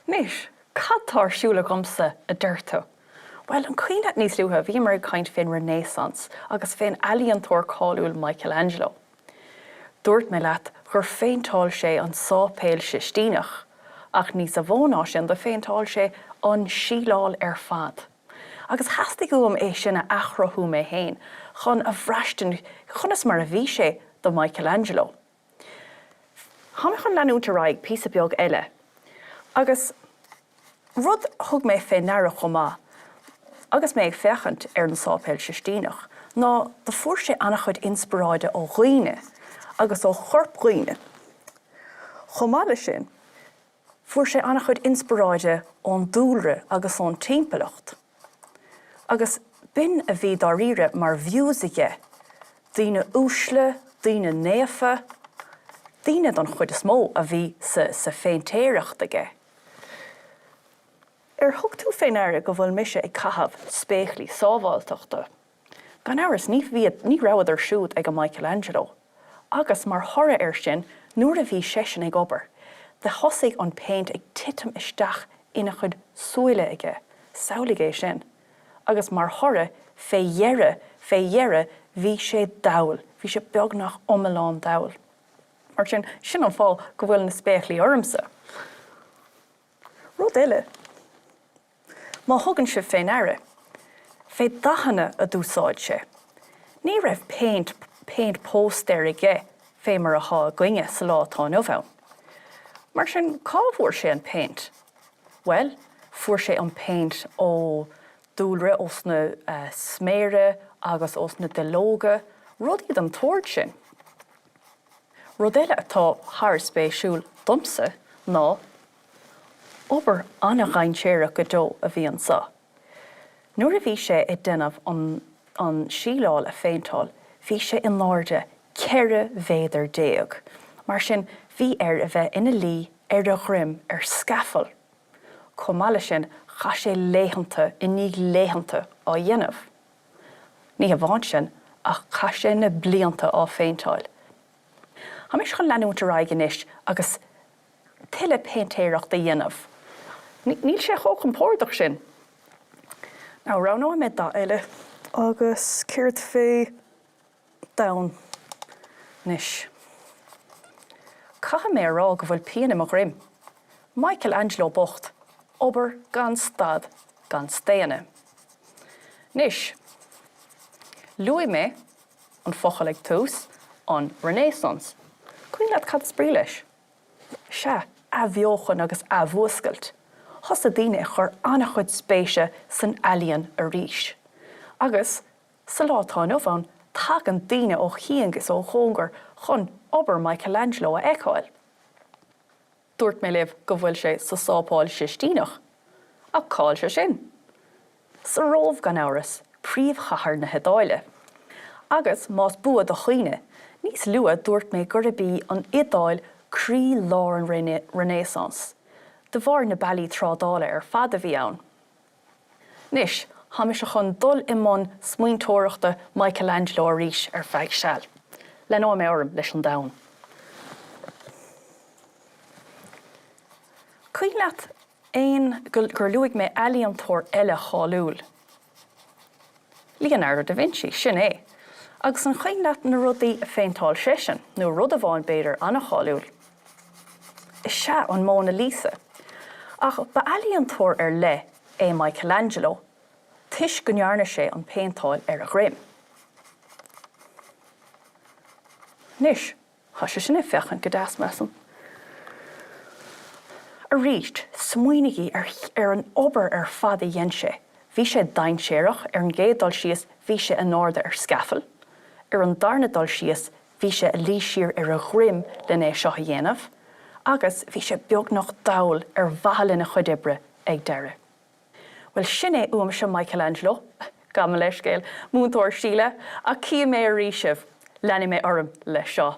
Anois, cad tá ar siúl agamsa, a deir tú? Bhuel, an cuimhin leat níos luaithe, bhíomar ag caint fén Renaissance agus fén ealaíontóir cáiliúil Michelangelo. Dúirt mé leat gur phéinteáil sé an Sáipéal Sistíneach, ach níos a mhó ná sin, do phéinteáil sé an síleáil ar fad. Agus theastaigh uaim é sin a athchruthú mé féin, chun a bhraistint conas mar a bhí sé do Michelangelo. Tá mé chun leanúint ar aghaidh píosa beag eile agus rud a thug mé fé ndeara chomh maith agus mé ag féachaint ar an Sáipéal Sistíneach ná do fuair sé an-chuid inspioráide ó dhaoine agus ó choirp dhaoine. Chomh maith le sin, Fuair sé an-chuid inspioráide ón dúlra agus ón timpeallacht, agus b'in a bhí dáiríre mar mhuse aige, daoine uaisle, daoine naofa, daoine don chuid is mó a bhí sa sa phéintéireacht aige. Ar thug tú fé ndeara go bhfuil mise ag caitheamh spéaclaí sábháilteachta? Gan amhras, ní ní rabhadar siúd ag an Michelangelo. Agus mar thoradh air sin, nuair a bhí seisean ag obair, do thosaigh an péint ag titim isteach ina chuid súile aige. Samhlaigh é sin. Agus mar thoradh, fé dheireadh, fé dheireadh, bhí sé dall, bhí sé beagnach iomlán dall. Mar sin, sin an fáth go bhfuil na spéaclaí ormsa. Rud eile. Má thugann sibh fé ndeara, fé dathanna a d'úsáid sé. Ní raibh péint péint póstaeir aige fé mar athá againne sa lá atá inniu ann. Mar sin, cá bhfuair sé an péint? Bhuel, fuair sé an péint ó dúlra, ós na sméara agus ós na duilleoga, rudaí den tsórt sin. Rud eile atá thar spéisiúil domsa ná Obair an-dhainséarach go deo a bhí anso. Nuair a bhí sé ag déanamh an an síleáil a phéinteáil bhí sé in airde 14 mhéadar. Mar sin bhí air a bheith ina luí ar a dhroim ar scafall. Chomh maith le sin chaith sé laethanta i ndiaidh laethanta á dhéanamh. Ní hamháin sin ach chaith sé na blianta á phéinteáil. Tá mise chun leanúint ar aghaidh anois agus tuilleadh péintéireacht a dhéanamh. Níl sé chomh compordach sin. Now, roghnóidh mé dath eile agus céard fé donn anois? Caithfidh mé a rá go bhfuil pian i mo dhroim. Michelangelo bocht, obair gan stad gan staonadh. Anois, luaigh mé an focal ag tús, an Renaissance. Cuimhin leat cad is brí leis? Sea, athbheochan agus athmhúscailt. Thosaigh daoine ag cur an-chuid spéise san ealaíon arís. Agus, sa lá atá inniu ann, tagann daoine ó chian is ó chóngar chun obair Michelangelo a fheiceáil. Dúirt mé libh go bhfuil sé sa Sáipéal Sistíneach. Ach cá'il sé sin? Sa Róimh, gan amhras, príomhchathair na hIodáile. Agus, más bua do chuimhne, níos luaithe dúirt mé gurb í an Iodáil croí-lár an Renaissance, de bharr na bealaí trádála ar fad a bhí ann. Anois, tá mise chun dul i mbun smaointeoireachta Michelangelo arís ar feadh seal. Leanóidh mé orm leis an donn. Cuimhin leat aon gur luaigh mé ealaíontóir eile cháiliúil? Leonardo da Vinci, sin é. Agus an cuimhin leat na rudaí a phéinteáil seisean, nó rud amháin b'fhéidir an-cháiliúil? Is ea, an Mona Lisa. Ach ba ealaíontóir ar leith é Michelangelo toisc go ndearna sé an phéinteáil ar a dhroim. Anois, Tá sé sin ag féachaint go deas, measaim. Arís, smaoinígí ar ar an obair ar fad a dhein sé. Bhí sé dainséarach, ar an gcéad dul síos, bhí sé in airde ar scafall. Ar an darna dul síos, bhí sé a luí siar ar a dhroim len é seo a dhéanamh. Agus bhí sé beagnach dall ar mhaithe lena chuid oibre ag deireadh. Bhuel, sin é uaimse Michelangelo, gabh mo leithscéal, Múinteoir Síle, ach cífidh mé arís sibh. Leanfaidh mé orm leis seo.